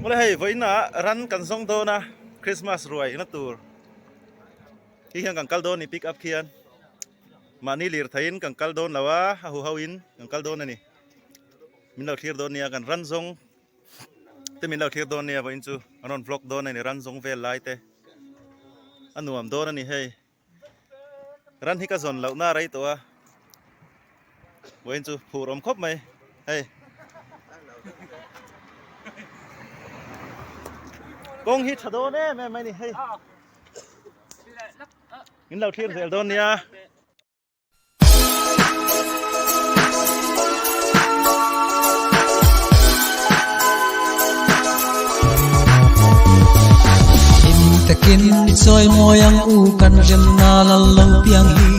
Mawle hei vawiinah ran kan zawng dawn a Christmas ruai na tur hi hian kan kal dawn a ni pick up khian mahni lir theiin kan kal dawn lo a a huho in kan kal dawn a ni min lo thlir dawn nia kan ran zawng te min lo thlir dawn nia vawiin chu an rawn vlog dawn a ni ran zawng vel lai te a nuam dawn a ni hei. Ran hi ka zawn loh na rei tawh a vawiin chu phur awm khawp mai hei kawng hi tha dawn em em mai ni hei min lo thlir zel dawn nia. Takin chawi mawi ang u kan remna lal lo piang hi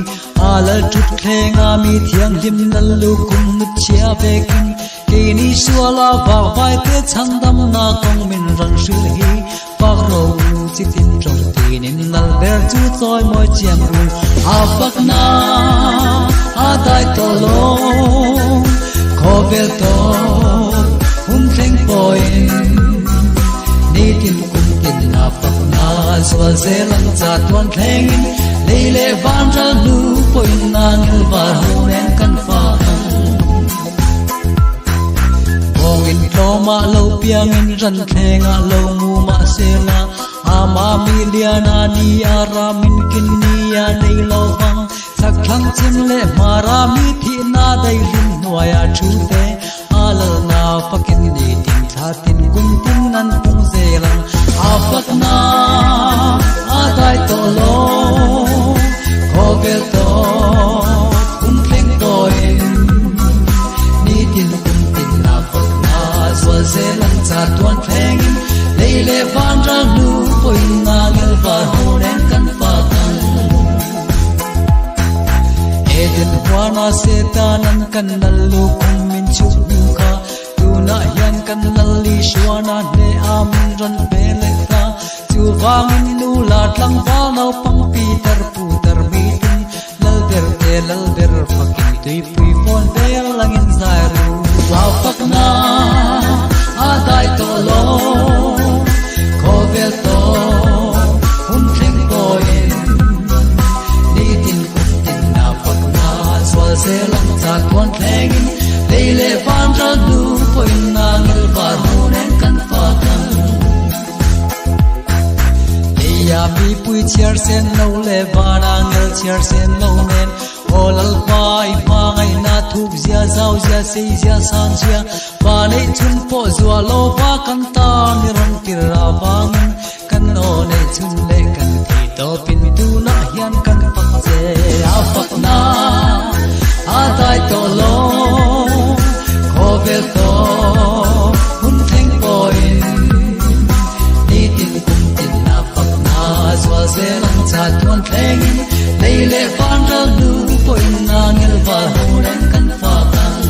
a lal thut thleng a mi thianghlim lal lukhum nut chhia vekin keini suala vak vai te chhandamna kawng min rawn hrilh hi Pak ro u chi tin tawng tin in lal ber chu chawi mawi chiang u a fak na a dai tawh lo khawvel tawp hun thleng pawhin nitin kum tin a fak na zual zel ang cha tuan thleng in lei leh van ral hnu pawhin na ngil var ho nen kan fak ang. Bawngin tlawmah lo piangin ran thlengah lo mu mahsela ama mi liana ni a ramin kin ni a nei lo vang chak thlang chim leh hmara mi thihna daihlim hnuaia thu te a lalna fakin ni tin thla tin kum tin nan pung zel ang a fakna a dai tawh lo khawvel tawp hun thleng tawhin nitin kum tin a fakna zual zel ang cha tuan thlengin lei leh van ral hnu pawhin a ngel var ho nen kan fak ang Eden huana Setanan kan lal lukhum min chhuk hnu kha Tunah hian kan lal Isuana hneh a min rawn ve leh ta. Chuvangin nu la tlangval naupang Peter Puter mitin lal ber te lal ber fakin tuipui fawn vel langin zai ru. Wow fakna a dai tawh lo khawvel tawh hun thleng pawhin nitin kum tin a fakna zual zel ang chak tuan thlengin lei leh van ral hnu pawhin a ngil var hmu nen kan fak ang. Leia mipui chhiar sen lo leh vana ngel chhiar sen lo nen aw lalpa i hmangaihna thuk zia zau zia sei zia sang zia va neih chhun pawh zuah lo va kan tan i rawn tir avangin Kan aw neih chhun leh kan thei tawpin tunah hian kan fak che a fakna a dai tawh lo khawvel tawp hun thleng pawhin nitin kum tin a fakna zual zel ang cha tuan thlengin lei leh van ral hnu pawhin a ngel var ho reng kan fak ang.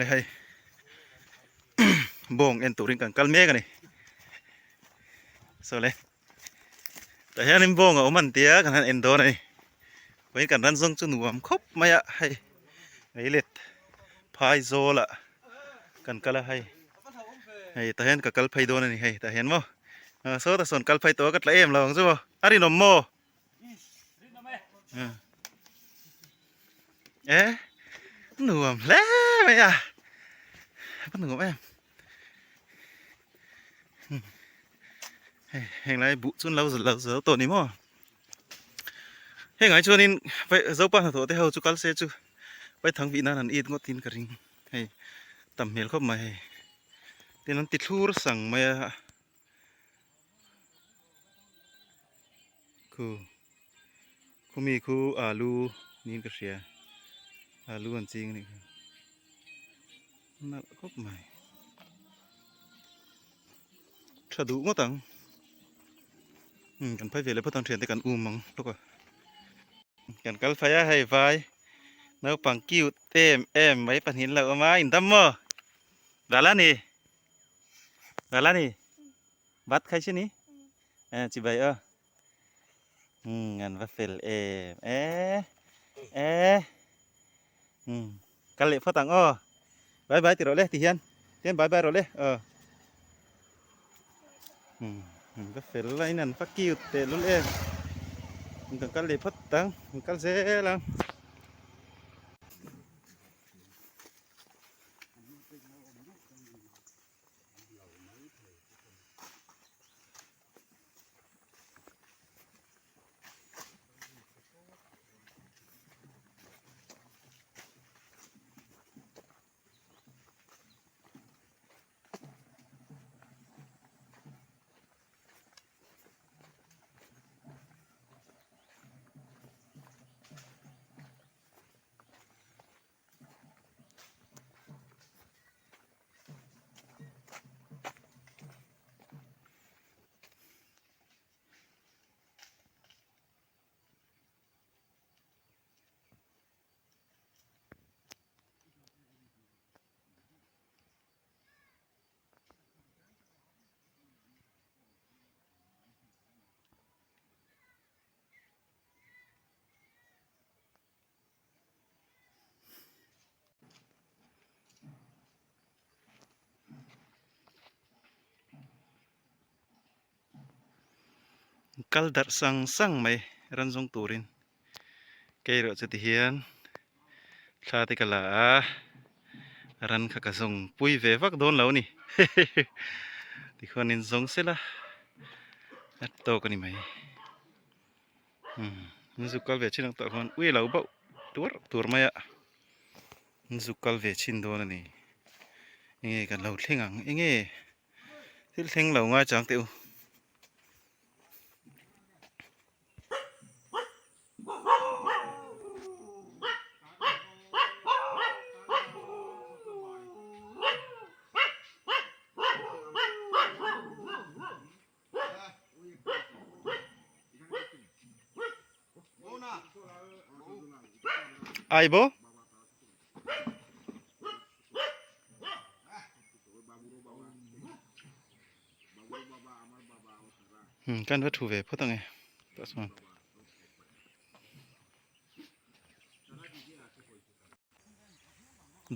Le hei bawng en turin kan kal mek a ni saw le tah hianin bawng a awm an tia kan han en dawn a ni vawiin kan ran zawng chu nuam khawp mai a hei leilet phai zawl ah kan kal a hei hei tah hian ka kal phei dawn a ni hei tah hian maw sawtah sawn kal phei tawh a ka tla em lo ang chu maw a rinawm maw. E nuam hle mai a a nuam em hei heng lai buh chu an lo lo zo tawh ni maw heng ai chuanin zopa hnathawh te ho chu kal se chu paithang vih nan an it ngawt in ka ring hei tam hmel khawp mai hei tin an ti thlur sang mai a. Khu khumi khu alu niin ka hria alu an ching anih kha nalh khawp mai tha duh ngawt ang umm kan phai ve leh phawt ang thiante kan um ang lawk a kan kal phei a hei vai naupang cute em em mai pahnih an lo awm a indam maw ral a ni. Gala ni bat khai se ni eh chibai a. Umm an va fel em e e umm kal leh phawt ang aw bye bye ti rawh le ti hian tihian bye bye rawh le aw umm an va fel a in an va cute teh lul em kan kal leh phawt ang kan kal zel ang. Kal darh sang sang mai ran zawng turin kei erawh chu tihian thla te ka la a ran kha ka zawng pui ve vak dawn lo a ni tikhuanin zawng sela a tawk a ni mai. Umm zuk kal ve chin ang tah khuan ui lo bauh tuar tur mai a zuk kal ve chin dawn a ni enge kan lo thleng ang enge thil thleng lo ngai chang teh u. Ai bo kan va thu ve phawt ang e tah chuan.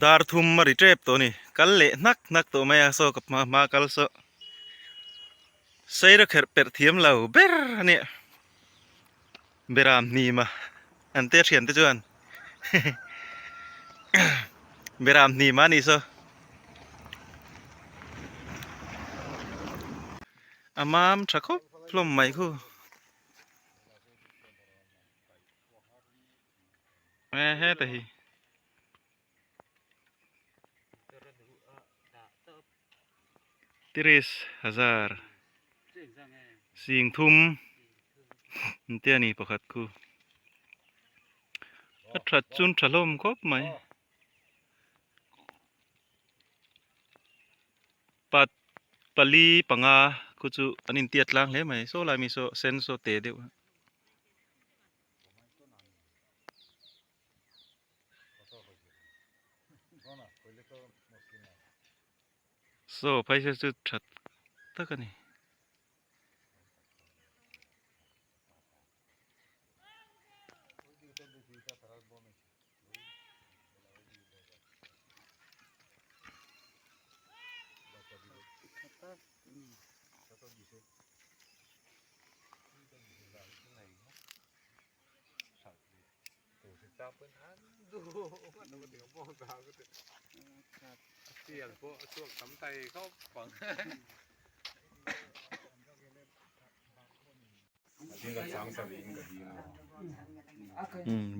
Dar thum a ri tep tawh a ni kal leh hnak hnak tawh mai a saw ka hma hma kal saw seira kherh perh thiam lo ber a nia beram hnim a an te thian te chuan beram hnim a ni saw a mam tha khawp hlawm mai khu. Heta hi Tiris hazar sing thum an tia ni pakhat khu a that chun tha hlawm khawp mai pat pali panga khu chu an intiat tlang hle mai saw lai mi saw sen saw te deuh. Saw phai se chu that tak a ni.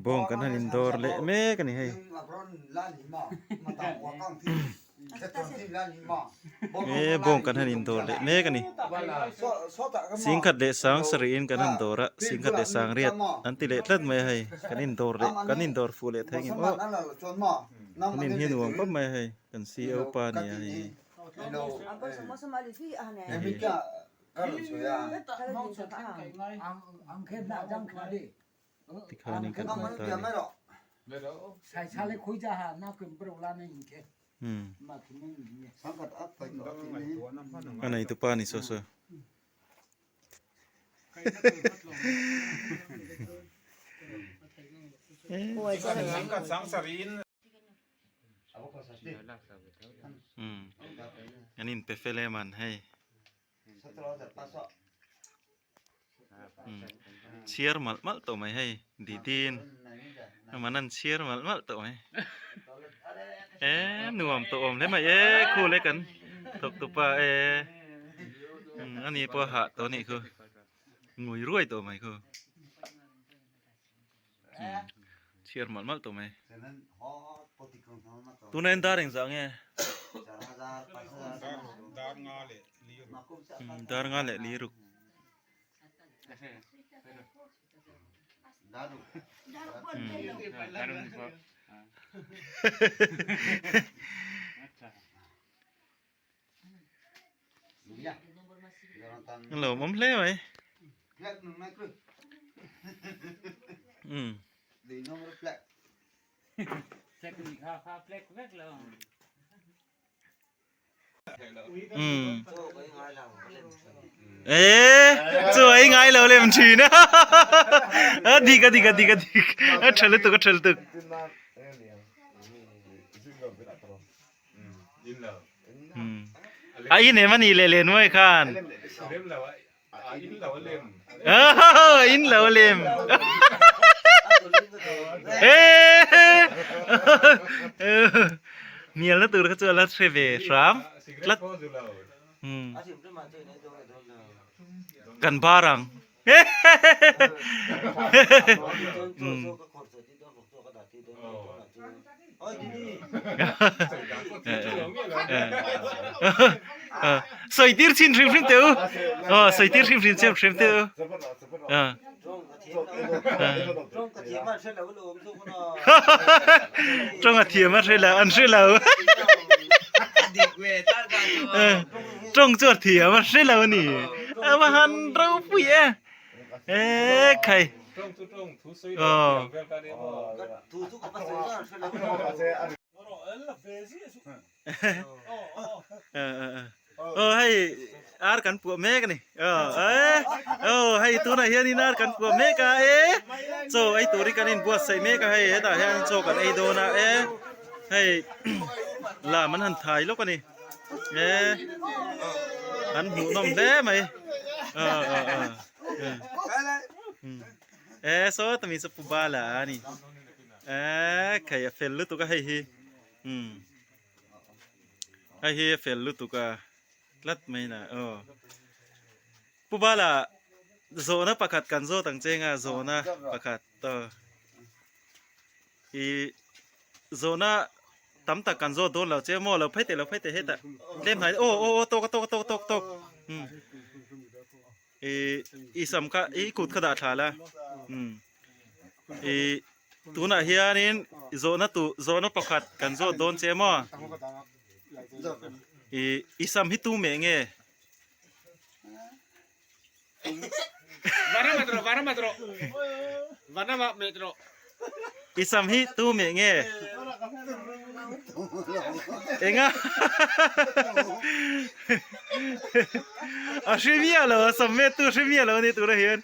Bawng kan han indawr leh mek a ni hei. He bawng kan han indawr leh mek a ni. Singkhat leh sang sarih in kan han dawr a, singkhat leh sang riat an ti leh tlat mai a hei. Kan indawr leh kan indawr fuh leh thei ngem aw. Kan in hi nuam khawp mai a hei kan CEO pa a ni a hei. Tikhanin kan awm ta a ni. A nei tupa a ni saw saw. An inpe fel em an hei. Chhiar malh malh tawh mai hei Didin aman an chhiar malh malh tawh mai e nuam tawh awm hle mai e khu le kan thawk tupa e ani pawh hah tawh anih khu ngui ruai tawh mai khu chhiar malh malh tawh mai tuna en dar engzah nge dar nga leh li ruk Lawmawm hle mai. Um. Um. E chu ai ngai lo lem thin a. A dik a dik a dik a dik. A tha lutuk a tha lutuk. A in em ani leh len mai khan. In lo lem. Mial na tur kha chu ala hre ve hram tlat. Kan bar ang. Sawi tir chin hrim hrim teh u. Aw sawi tir hrim hrim chem hrim teh u. Tawng a thiam a hre lo an hre lo. Tawng chu a thiam a hre lo a ni. A va han ropui e. E khai. Aw. Aw hei ar kan puah mek a ni aw e aw hei tunah hianin ar kan puah mek a e chaw ei turin kan inbuatsaih mek a hei hetah hian chaw kan ei dawn a e hei lam an han thai lawk a ni e an hmuhnawm hle mai aw aw aw e saw tami chu pu bala a ni e khai a fel lutuk a hei hi umm. Hei hi a fel lutuk a tlat mai na aw Pu Bala zawhna pakhat kan zawt ang che nga zawhna pakhat aw i zawhna tam tak kan zawt dawn lo che maw lo phei teh lo phei teh hetah tlem hnai aw aw aw tawk a tawk a tawk tawk tawk umm i i sam kha i kut kha dah thla la umm i Tunah hianin zawhna tu zawhna pakhat kan zawt dawn che maw? I i sam hi tu meh nge? I sam hi tu meh nge? Enga? A hre miah lo a sam meh tu hre miah lo a ni tunah hian.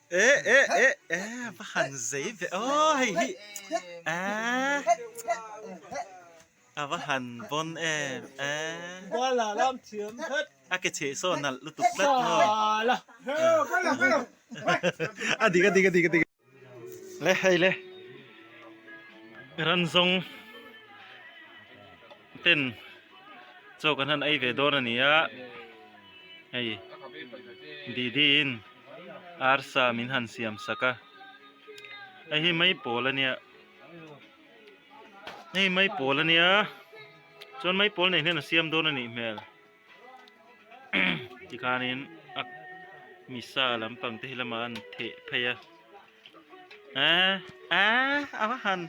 E e e e va han zei ve aw hei hi a a va han vawn em e a ke chheh saw nalh lutuk tlat maw a dik a dik a dik a dik le hei le ran zawng ten chaw kan han ei ve dawn a ni a hei didi in arsa min han siam sak a hei hi mai pawl a nia hei mai pawl a nia chuan mai pawl nei hian a siam dawn a nih hmel. Tikhanin a misa lampang te hi lamah an theh phei a eh eh a va han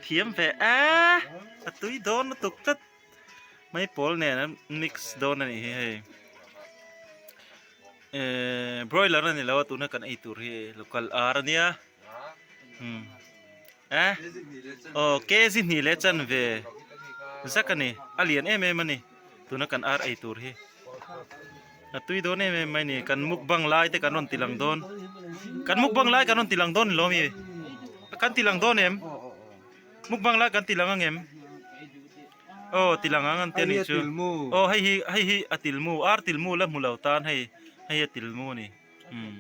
thiam ve eh a tui dawn lutuk tlat mai pawl nen an mix dawn a nih hi hei eh broiler a ni lo a tuna kan ei tur hi local ar a nia umm eh aw kg hnih leh chanve zak a ni a lian em em a ni. Tuna kan ar ei tur hi a tui dawn em em mai ni kan mukbang lai te kan rawn ti lang dawn kan mukbang lai kan rawn ti lang dawn ni lawm i kan ti lang dawn em mukbang lai kan ti lang ang em aw ti lang ang an ti a nih chu aw hei hi hei hi a tilmu ar tilmu la hmu lo tan hei hei a tilmu a ni umm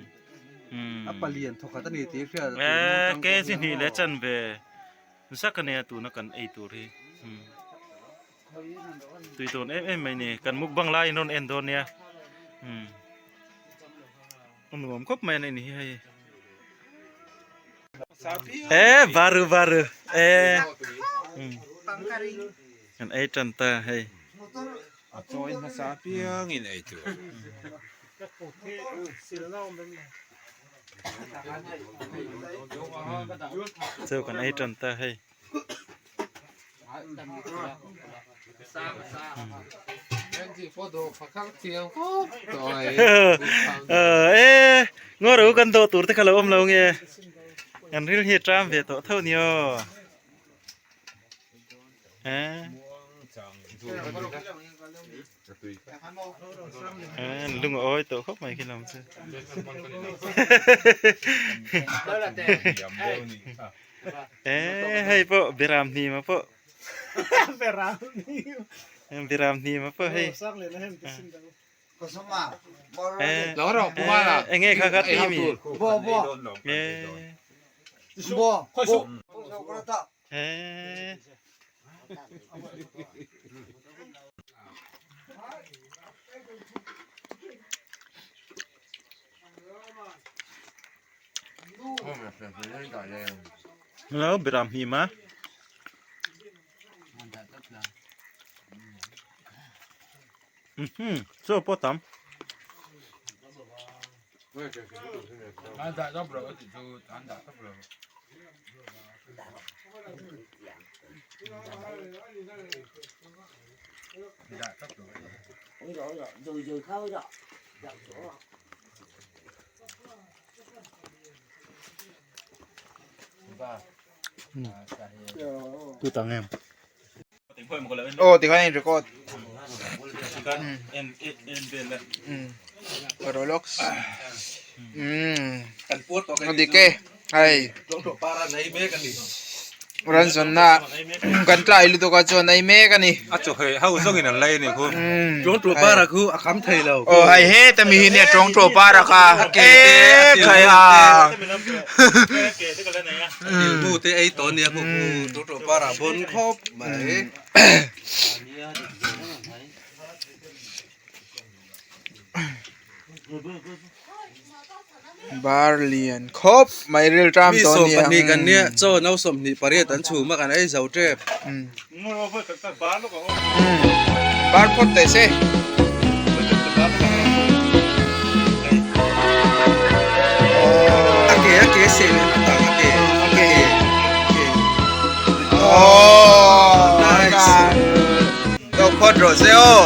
umm a palian thawkhat a ni tih hriat e kg hnih leh chanve zak a nia tuna kan ei tur hi umm. Tui dawn em em mai ni kan mukbang lai in rawn en dawn nia umm a nuam khawp mai a ni hi hei e baru baru e umm kan ei tan ta hei a chawi hmasa apiang in ei tur chaw kan ei tan ta hei. E ngaw ro kan dawh tur te kha lo awm lo nge kan ril hi a ṭam ve tawh tho ni aw e lung a awi tawh khawp mai khi lam chu Eh hei pawh Biram hnima pawh Biram hnima pawh hei Eh enge kha kha ti mi Eh Eh Hello, Biram Hima. Mhm, so po tam. Tu tang em. Aw tikhan in record. Rolex. A dik e hei Ranzawn-na kan tlai lutuk a chuan ei mek a ni. A chawhmeh ho zawngin an lei a ni khu. Tawngtaw para khu a kham thei lo. Aw hei heta mi hi nia tawngtaw para kha e khai a. Tilmu te ei tawh nia khu khu tawngtaw para bawn khawp mai. Bar lian khawp mai rilṭam Mi tawh sawm ania pahnih kan nia chaw no 28 an chhum a kan ei zo tep. Bar phawt teh se. A ke a ke seh leh a tak a ke a ke a ke. Aww Nice. Dawh phawt rawh se aw.